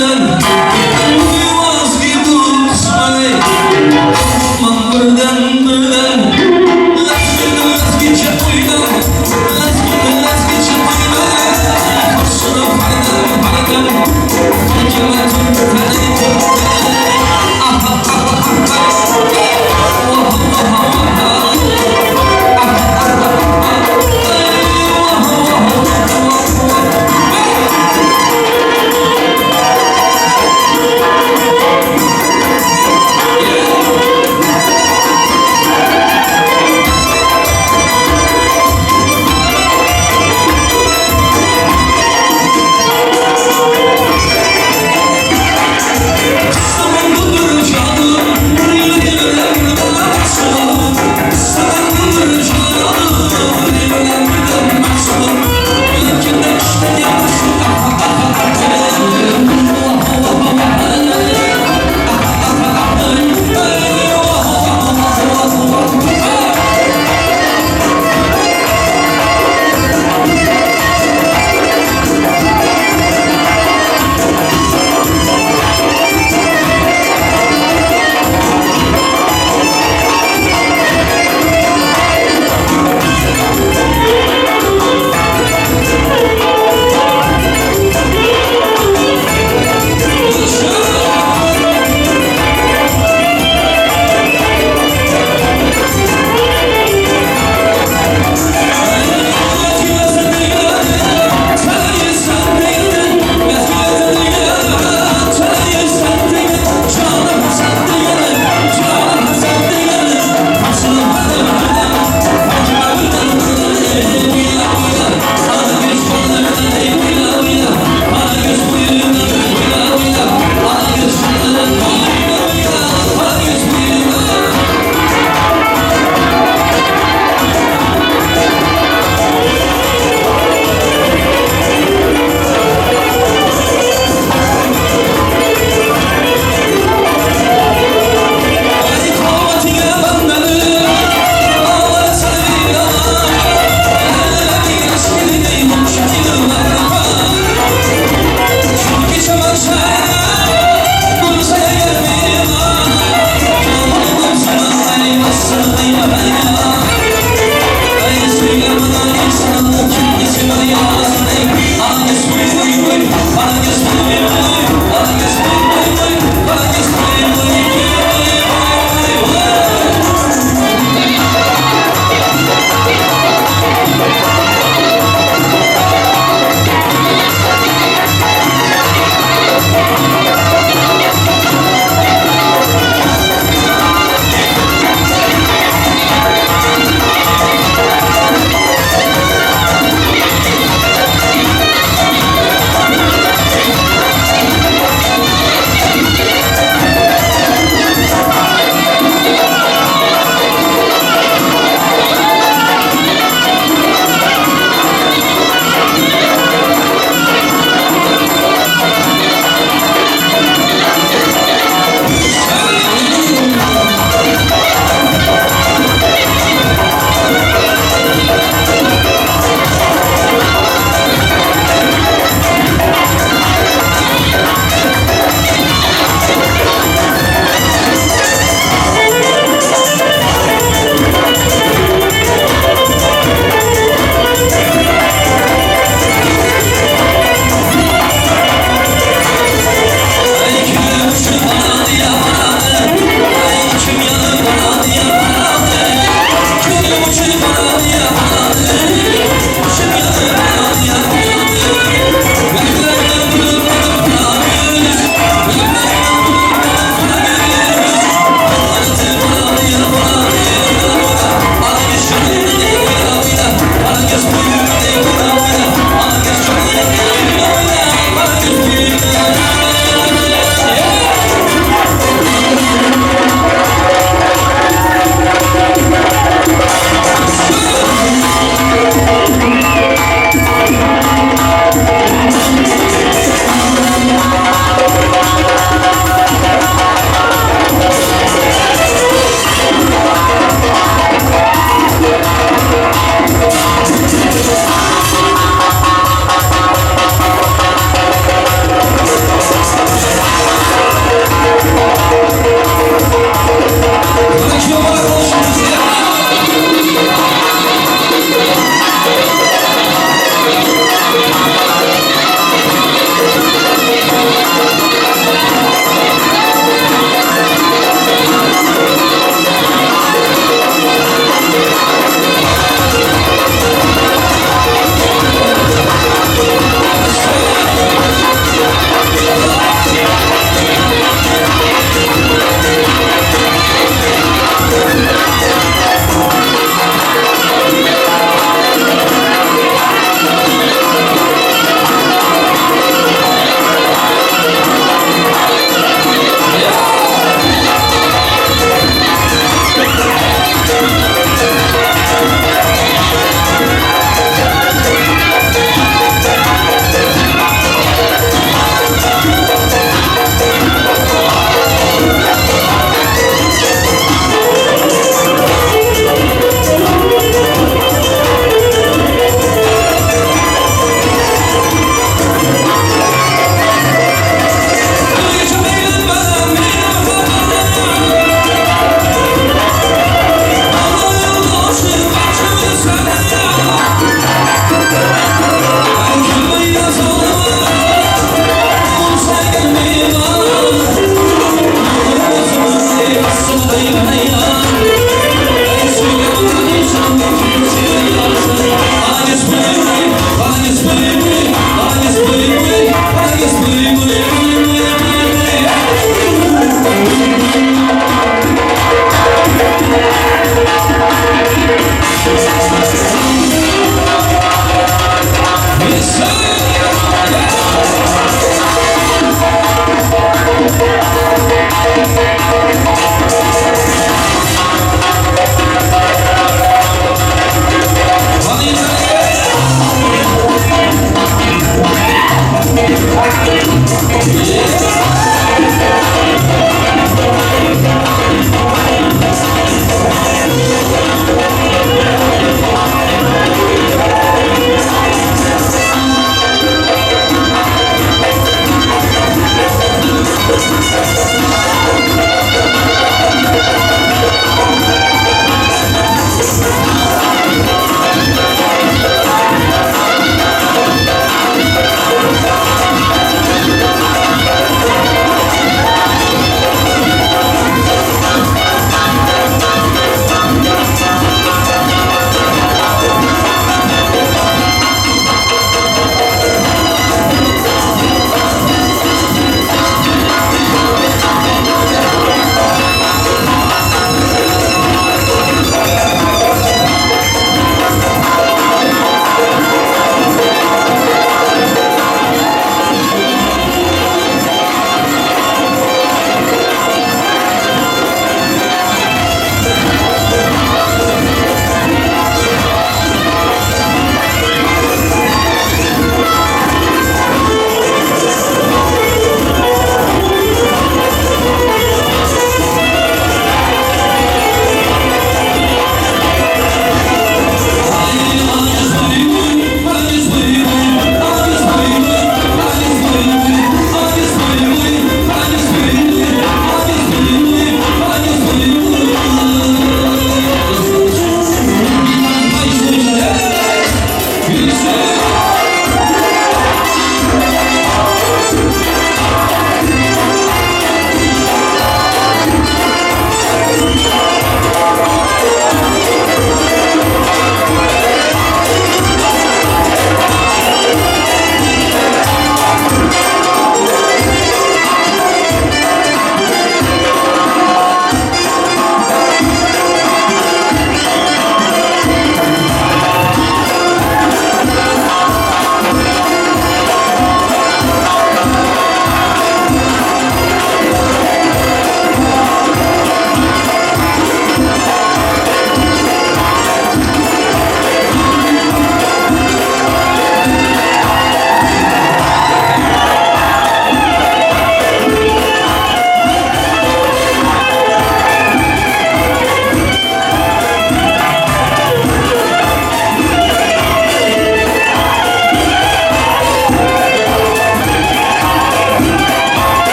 birden. Duymaz ki bu kısmani. Korkmam birden birden. Lazgini lazgicha o'yna. Lazgini lazgicha o'yna. Qo'shini fardan fardan. Farkini tun tani tun tani. Aha aha aha. Vah vah vah. Aha aha aha. Vah vah vah vah.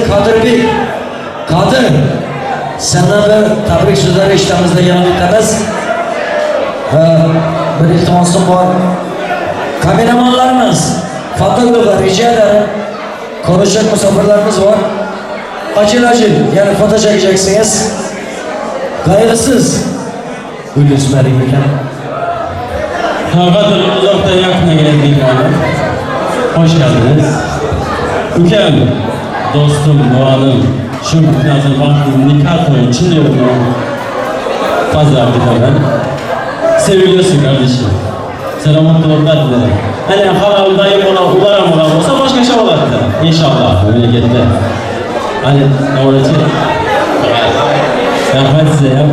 Kadirbek. Kadir, senden bir tebrik sözleri eshitamiz degan umiddamiz. Bir iltimosim bor. Kameramanlarimiz, fotograflar rica ederim. Konuşacak misafirlerimiz var. Acil acil, yani foto çekeceksiniz. Kaygısız. Hulusi ekan. Qadr uzoqdan yaqindan kelganlar. Hoş geldiniz. Ukam, do'stim, duonim, shu nazar vaqtini nikah to'yi chin yo'ldan fazla bitaman. Seviliyorsun kardeşim. Sana mutluluklar dilerim. Hani halam, dayım ola, ular ola olsa boshqacha bo'ladi. Inshaalloh mamlakatda. Hani davlatchi. Rahmat size ham.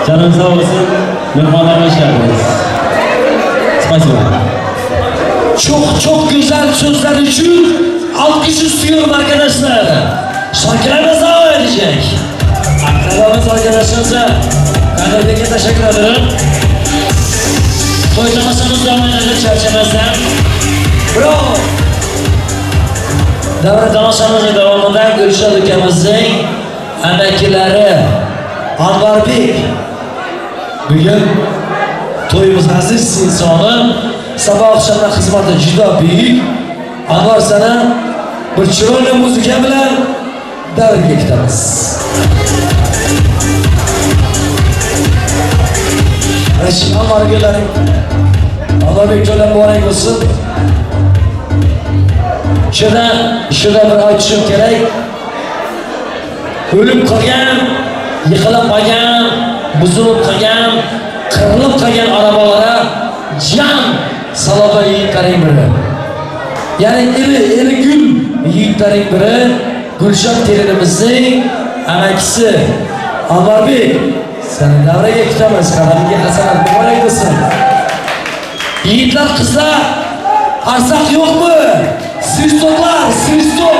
Canım sağ olsun. Mehmonlar hoş geldiniz. Спасибо. Çok çok güzel sözler için alkış istiyorum arkadaşlar. Şarkılarımız devam edecek. Akrabamız arkadaşımıza Kadir Bey'e teşekkür ederim. Toy tamaşamız devam edecek çerçevesinden. Bravo. Davra tamaşamızın devamında Gülşah ülkemizin emeklileri Anvar Bey. Bugün to'yimiz aziz insoni, sabah oqshomdan xizmati juda buyuk. Anvar, sana bir chiroyli muzika bilan davrga kutamiz. Anvar ko'taring. Anvarbek, to'ylar muborak bo'lsin. Shunda bir aytishim kerak. O'lib qolgan, yiqilib qolgan, buzilib qolgan, qirilib qolgan arabalara jam saloba yigitlaring biri. Ya'ni eli gul yigitlaring biri Gulshod kelinimizning amakisi Anvarbek, seni davraga kutamiz. Qadamingga hasanat, muborak bo'lsin. Yigitlar, qizlar, arsak yo'qmi? Svistoklar, svistok.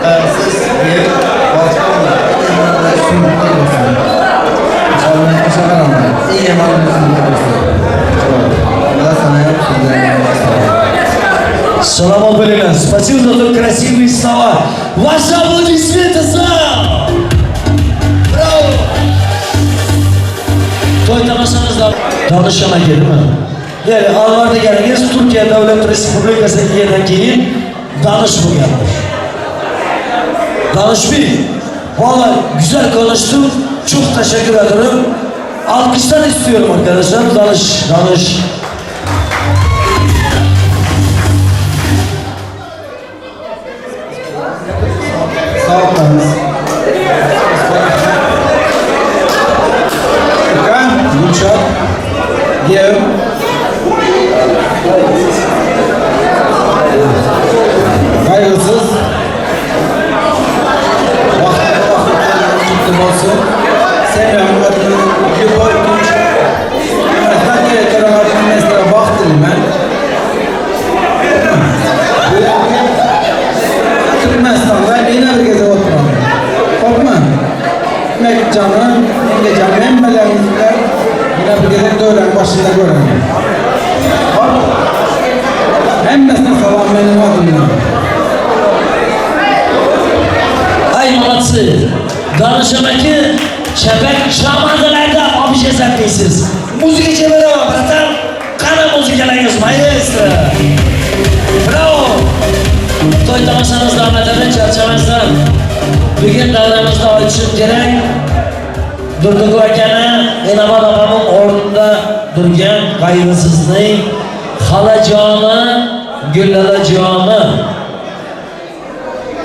Yani siz bir İyi. Салам алейкум. Спасибо за такие красивые слова. Ваши аплодисменты, зал! Bravo! To'y tomoshamizda Donish aka, değil mi? Yani Anvar deganingiz Turkiya Davlat Respublikasiga kelgandan keyin danish bo'lgandir. Danış Bey, vallahi güzel konuştun. Çok teşekkür ederim. Alkışlar istiyorum arkadaşlar. Danış, danış. Sağ olun. Ukam, Gulshod, Giyev. Kaygısız. Vaqti bo'lsin. Sen любой baxt tilayman. Turkmanistonda yana bir geza o'tiraman. Xo'pmi? Demak, jonim, menga jonim, hammalaringiz bilan yana bir gezak to'ylarning boshida ko'raman. Xo'p? Hammasına salom mening odimdan. Ay молодцы. Danish aka, chapak chamazalarda olib yasatmaysiz. Muzika chaveraman, братан. Qani muzikalaringiz, maestro. Bravo. To'y tomoshamiz davom etadi, charchamasdan. Bugun davramizda aytishim kerak. Durduqul akani Inobat opamning o'rnida turgan qayg'usizning xalajoni, Gulalajoni.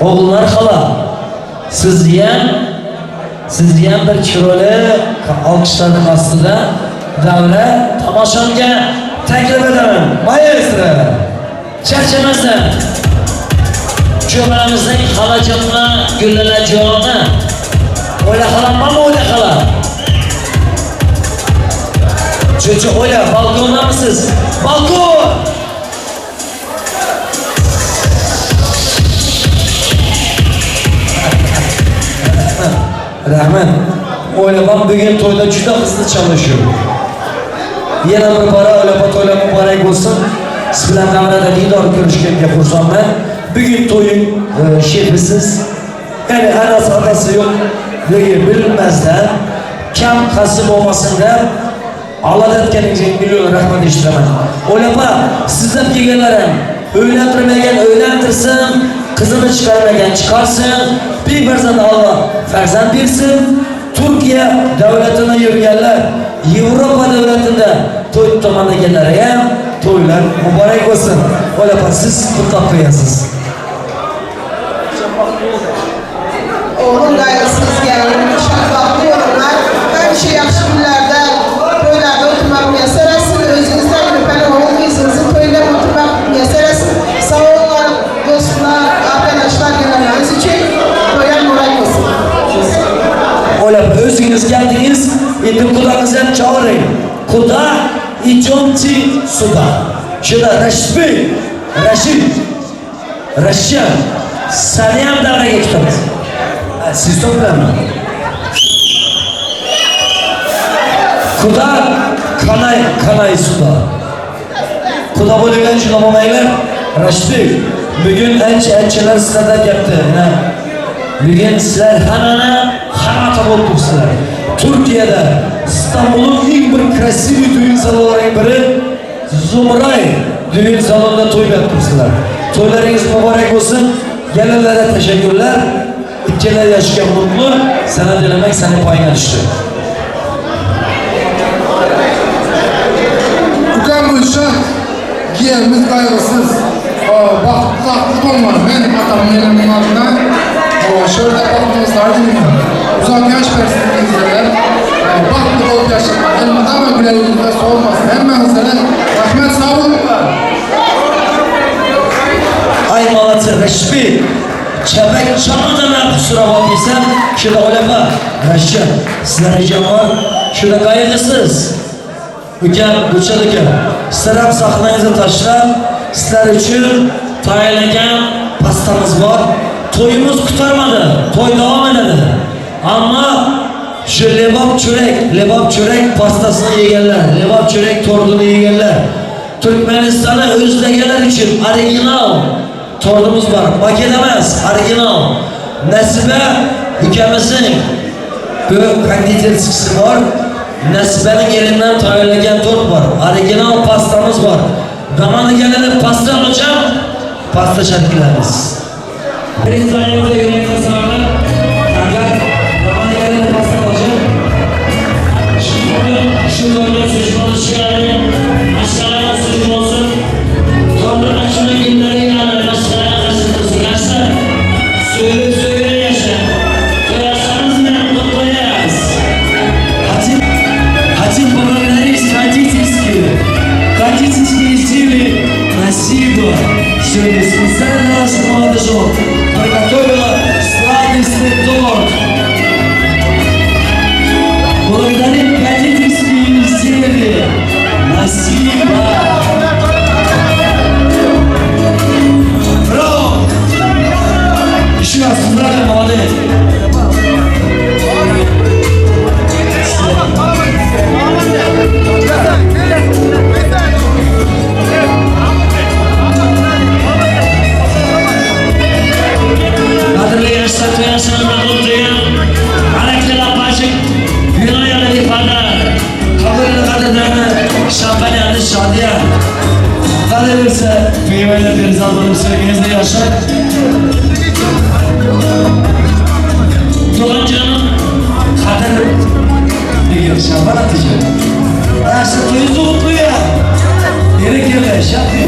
O'g'illar xola, sizni ham bir chiroyli olqishlarning ostida davra tomoshamga taklif etaman. Maestro. Charchamasdan. Cho'maramizning xalajoni, Gulalajoni. O'yla xolam, bormi o'yla xola? Cho'chi o'yla, balkondamisiz? Balkon! Rahmat. O'ylaman bugun to'yda juda hızlı çalışıyor. Yana bir bora o'ylab to'ylar muborak bo'lsin. Siz bilan davrada diydor ko'rishganga xursandman. Bugun to'ying shefisiz. Ya'ni anasi otasi yo'qligi bilinmasdan kam qasi bo'lmasin deb Alloh aytganingizga million rahmat eshitaman. O'ylapa, sizdan kelganlar ham uylantirmagan uylantirsin, qizini chiqarmagan chiqarsin, befarzand Alloh farzand bersin. Turkiya davlatida yurganlar, Yevropa davlatida to'y tutaman deganlarga ham to'ylar muborak bo'lsin. O'ylapa, siz qutlab qo'yasiz. Oğlum qaygısız gəlin, şad olunlar. Həmişə yaxşı günlərdə, toylarda oturmaq müyəssər etsin. Özünüzdən öpən oğul qızınızın toyunda oturmaq müyəssər etsin. Sağ olun, dostlar, arkadaşlar gələnləriniz üçün. Toylar mübarək olsun. O'ylab o'zingiz keldingiz, endi qudangizni ham chaqiring. Quda, идемте сюда. Shunda Rashidbek, Rashid, Rashid, seni ham davraga kutamiz. Ha, siz to'planma. Quda, qanay, qanay сюда. Quda bo'lgan shunda bo'lmanglar. Rashidbek, bugun ancha anchalar sizlardan gapdi. Mana bugun sizlar hammani xafa bo'lib turibsizlar. Turkiyada İstanbul'un eng bir красивый düğün salonlarining biri Zumray düğün salonida to'y turibsizlar. To'ylaringiz muborak bo'lsin. Gelenlere teşekkürler. Ikkala yoshga mutlu, sana dilemek seni payına düştü. Ukam Gülşah, giyemiz kaygısız. Bahtlı olmaz. Ben atam yeğenimin adına şöyle baktığımızda dileyim. Uzak yaş versin bizlere. Bahtlı olup yaşamak. Elmidama güler yüzüne soğumasın. Hemmenize rahmet sağ olun. Ay молодцы, Rashidbek. Chapak chamidan kusura bakmaysan. Shunda o'ylama, Rashid, sizlar bor. Shunda qayg'isiz. Ukam, Gulshad ukam, sizlar ham sahnangizni tashlab, sizlar uchun tayyorlangan pastamiz bor. To'yimiz qurtarmadi, to'y davom etadi. Ammo shu lebob cho'rak, lebob cho'rak pastasini yeganlar, lebob cho'rak tortini yeganlar, Turkmanistonni o'zlaganlar uchun original tortimiz bor. Maket emas, original. Nasiba ukamizning bu konditerskisi bor. Nasibaning elinden tayyorlangan tort bor. Original pastamiz bor. Zamanı geleni pasta olacağım. Pasta şarkılarımız. Bir saniyede yüreğinize sağlık. Agar zamanı geleni pasta olacağım. Şu torunun suçunu çıkarın. Aşağıya suçum olsun. Torunun açını günleri yani başkalarına kaçırtırsın. Yaşlar. Söyle söyle yaşa. Toyasanız mı? Kutlayız. Хотим, хотим поблагодарить кондитерские изделия. Спасибо. Сегодня специально наша молодежь приготовила сладостный торт. Благодарим кондитерские изделия. Спасибо. Браво! Еще раз поздравляю, молодые. Qadrli yoshlar, to'yasini kutlayan Barakalla pashik Viloyat ifada qabulni qadrdani şampanyani shodiya qolaversa mevali farzand bo'lib sevgingizda yashab tug'an jonim qadr degan shampan natija yaxshi to'yingiz qutlu ya berekella shafi.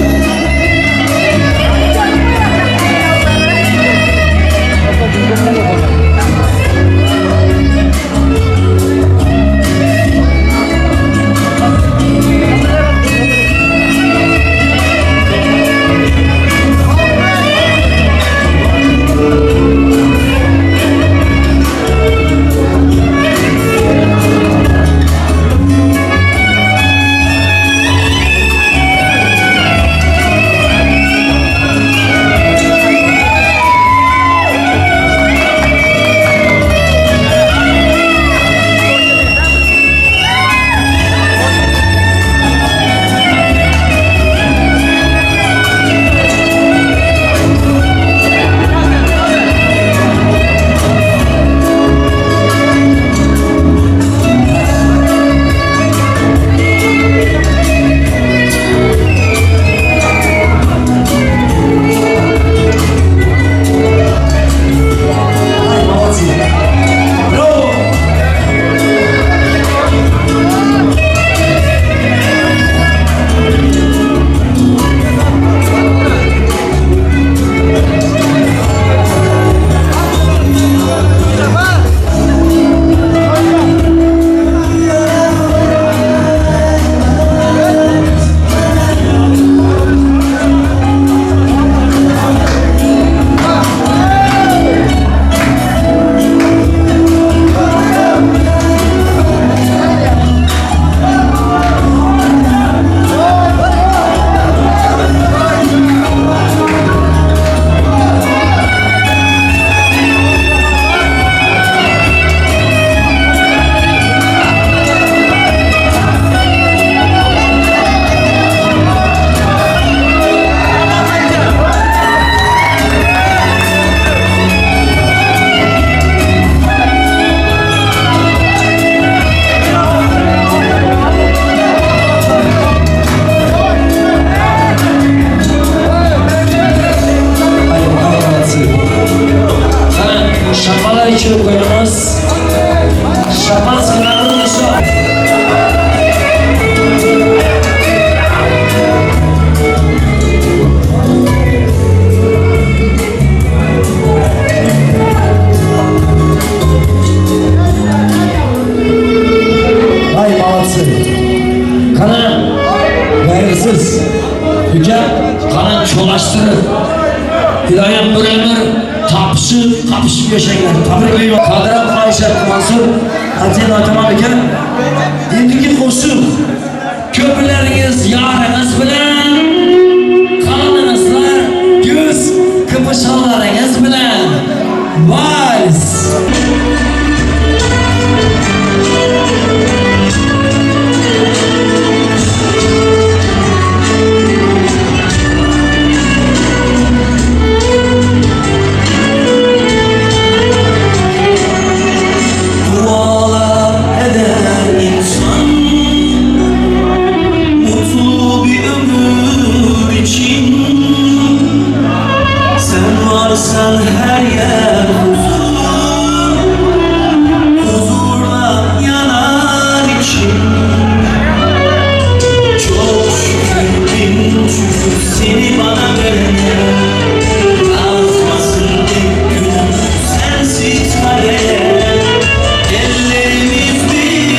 Birlashtirib, iloyim bir umr topishib, qopishib yashanglar. Tabriklayman. Qadram xohishyapti Mansur. Отдельно aytaman ekan. Endigi qo'shiq ko'plaringiz yoringiz bilan, qoladig'izlar ko'z qipishonlaringiz bilan vals. Dualar eder insan mutlu bir ömür için. Sen varsan her yer huzur, huzurla yanar içim. Çok şükür, bin şükür seni bana verene. Yazmasın tek günüm sensiz kadere. Ellerimiz bir,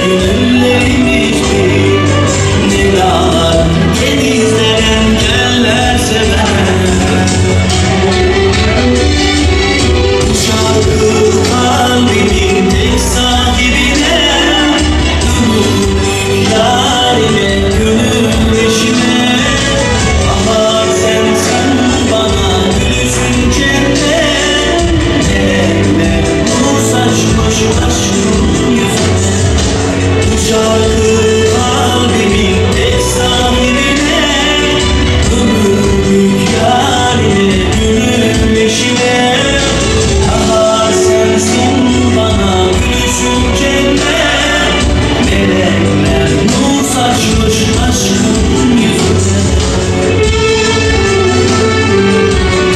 gönüllerimiz bir. Ne dağlar, denizler engellerse ben. Bu şarkı kalbimin tek sahibine, ömürlük yarime, gönül eşime. Bahar sensin bana, gülüşün cennet. Melekler nur saçmış aşkın yüzüne. Bu şarkı kalbimin tek sahibine, ömürlük yarime, gönül eşime. Bahar sensin bana, gülüşün cennet. Melekler nur saçmış aşkın yüzüne.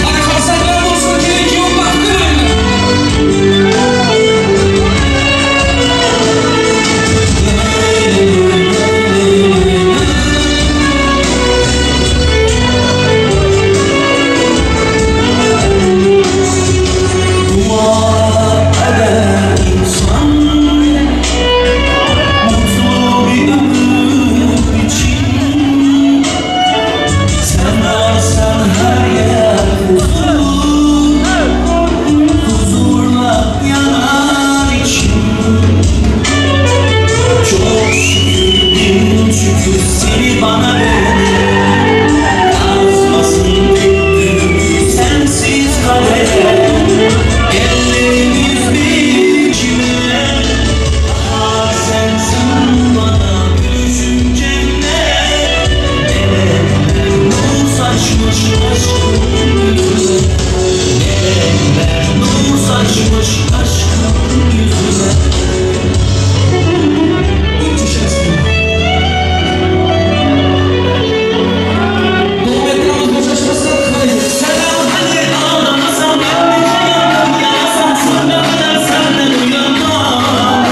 Qani qarsaklar bo'lsin kelin kuyov baxtli. Dua eder insan mutlu bir ömür için. Sen varsan her yer huzur, huzurla yanar içim. Çok şükür, bin şükür seni bana verene. Yazmasın tek günüm sensiz kadere. Ellerimiz bir içime. Bahar sensin bana, gülüşün cennet. Melekler nur saçmış aşkın yüzüne. Melekler nur saçmış aşkın yüzüne. Uchishasizlar. Davom ettiramiz bo'shashmasdan. Qani. Selam hani ağlamasam, ben de yandım yanasam, sonuna kadar senden uyanmam.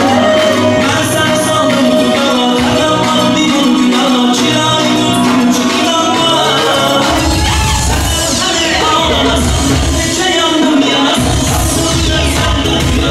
Ben sen sandım tutamam, kalamam bir günah, çırağım tuttum çıkılamam. Selam hani ağlamasam, ben de yandım yanasam, sonuna senden.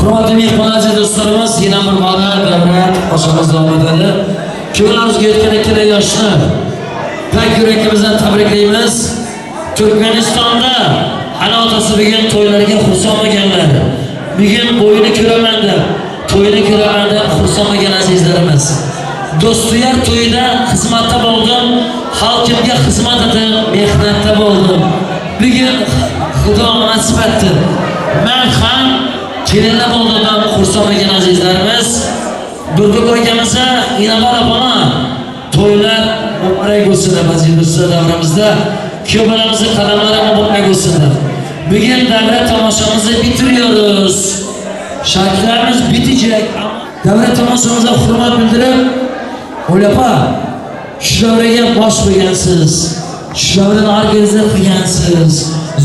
Hurmatli mehmon aziz do'stlarimiz, yana bir bora davlat oshimiz davom etadi. Ko'nglimizga yetgan ikkala yoshni pak yuragimizdan tabriklaymiz. Turkmanistonda ana otasi bugun to'ylariga xursand bo'lganlar, bugun bo'yini ko'raman deb, to'yini ko'raman deb xursand bo'lgan azizlarimiz. Do'stiyar to'yida xizmatda bo'ldim, xalqimga xizmat etib, mehnatda bo'ldim. Bugun Xudo nasib etdi. Men ham kelinlar bo'ldim, xursand bo'lgan azizlarimiz. Durduq akamizga Inobat opama to'ylar muborak bo'lsin deb aziz do'stlar davramizda kuyovlarimizni qadamlari muborak bo'lsin deb. Bugun davra tomoshamizni bitiriyoruz. Şarkılarımız bitecek. Davra tomoshamiga hurmat bildirib, O'lapa, shu davraga bosh qo'ygansiz. Shu davrani organize qilgansiz.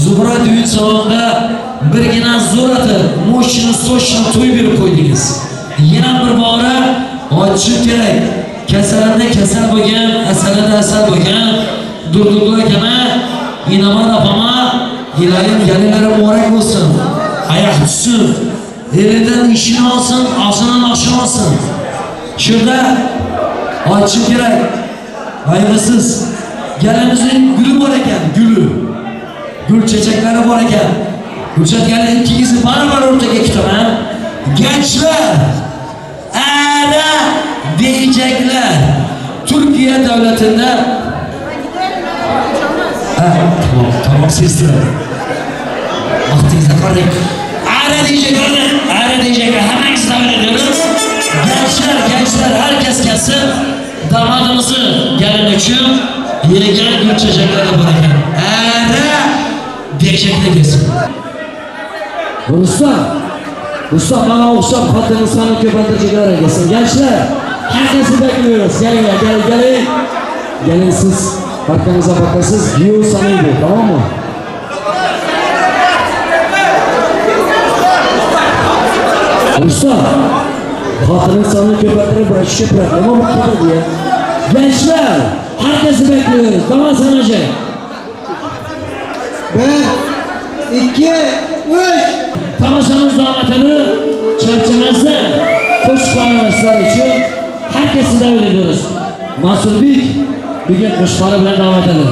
Zumra düğün salonida birgina zo'r atib, mo'shini, so'shini to'y berib qo'ydingiz. Yana bir bora aytishim kerak. Kasalanda kasal bo'lgan, asalida asal bo'lgan Durduqul akama, Inobat opama, iloyim kelinlari muborak bo'lsin. Oyoq tutsin. Elidan ishini olsin, og'zidan oshini olsin. Shunda aytishim kerak. Qayg'isiz. Gelinimizin gülü bor ekan, gülü. Gül çiçekleri bor ekan. Gulshat gelin ikkingizni baravar o'rtaga kutaman. Gençler, ana diyecekler. Türkiye devletinde ha, tamam, tamam sesli. Vaqtingizda qarang. Ana diyecekler, ana diyecekler. Hemen davet ediyoruz. Gençler, gençler herkes gelsin. Damadımızı gelin için yegan gül çiçekleri bor ekan. Ana diyecekler gelsin. Rustam, Rustam bana o'xshab xotin insonni ko'paytirishlar kelsin. Gençler, herkesi bekliyoruz. Gelin, gelin, gelin. Gelin siz arkanıza bakasız. Giyo sanıydı, tamam mı? Rustam, xotin insonni ko'paytirib bırakışa bırak. Nima bu ketadi ya? Gençler, herkesi bekliyoruz. Tamam sanacak. 1, 2, 3. Tomoshamiz davatini charchamasdan qo'shiq için herkesi davet ediyoruz. Masurbek bugun qo'shiqlari bilan davom etadi.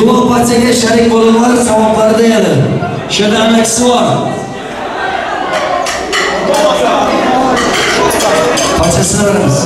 Ulug' barchaga sharik bo'linglar, savoblarda edi. Shunda amakisi bor. Parchasini beramiz.